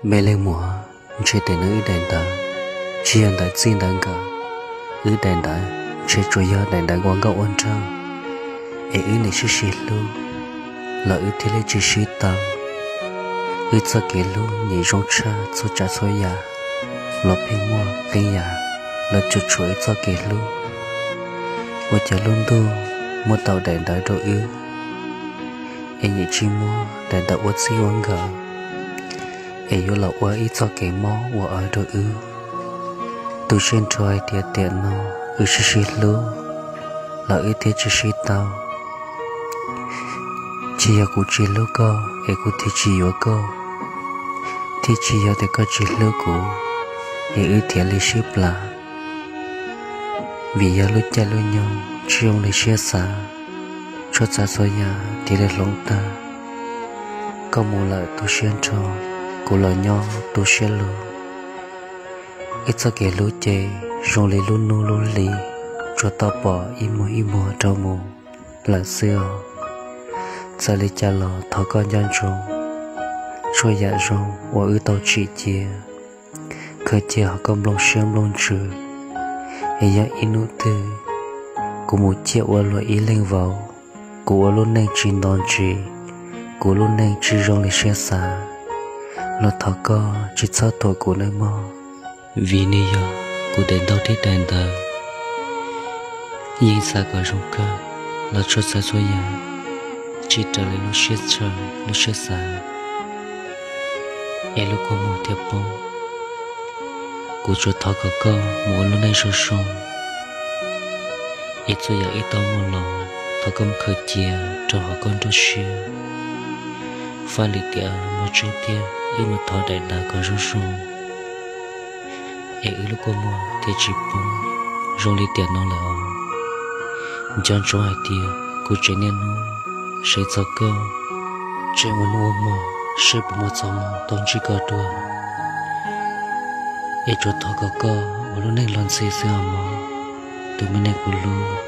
Me leej muam, ntshe tes neeg wb daim ntawv tsis yog ntawv txij ntawv nkawm. Wb daim ntawv ntshe tsuas yog daim ntawv ua nkauj ua nraug, es wb niam sib sib hlub los wb thiaj li tsis sib tau. Wb txoj kev hlub nim zoo tshaj txhua tsav txhua yam los pheej muaj qee yam los cuam tshuam wb txoj kev hlub. Ua cas lub ntuj muab tau daim ntawv rau wb, es nim tsis muab daim ntawv ua txij ua nkawm, es yuav los ua ib txoj kev mob ua awv rau wb. Tu siab nrho hais tias tiam no wb sib sib hlub los wb thiaj tsis sib tau. Tsis yog kuv tsis hlub koj es kuv thiaj tsis yuav koj, thiab tsis yog tias koj tsis hlub kuv es wb thiaj li sib plas. Vim yog lub caij lub nyoog tsis zoo li siab xav, txhua tsav txhua yam thiaj li hloov tag. Koj mus lawm tu siab nrho, kuv los nyob tu siab lug. Wb txoj kev hlub ces zoo li lub hnub lub hli, tsuas tau pom ib muag ib muag rov mus lawm xwb os. Txawm li cas los thov koj nco ntsoov txhua yam zoo uas wb tau tsim cia, khaws cia hauv koj nplooj siab nplooj ntsws, es yog ib hnub twg kuv mus ciaj ua luag ib leeg vauv, kuv ua lub neej tsis nto ntsis, kuv lub neej tsis zoo li siab xav, los thov koj tsis txhob thuam kuv nawb mog. Vim nws yog kuv daim ntaub thiab daim ntawv, yeej xav kom zoo kawg los txhua tsav txhua yam tsis raws li lub siab ntshaw lub siab xav, es lub kua muag thiaj poob. Kuv tsuas thov kom koj mus ua lub neej zoo zoo, es txhua yam wb tau muaj los thov koj mus khaws cia rau hauv koj nruab siab. Faj lwm tiam muaj tseeb tiag wb mus thov daim ntawv kom zoo zoo, es wb lub kua muag thiaj tsis poob zoo li tiam no lawm os. Nco ntsoov hais tias kuv tseem niaj hnub seev txog koj, tseem ua hnub ua hmo saib puas muaj txoj hmoo tau ntsib koj dua. Es tsuas thov kom koj ua lub neej luag ntxhi xwb os mog, tus me neeg kuv hlub.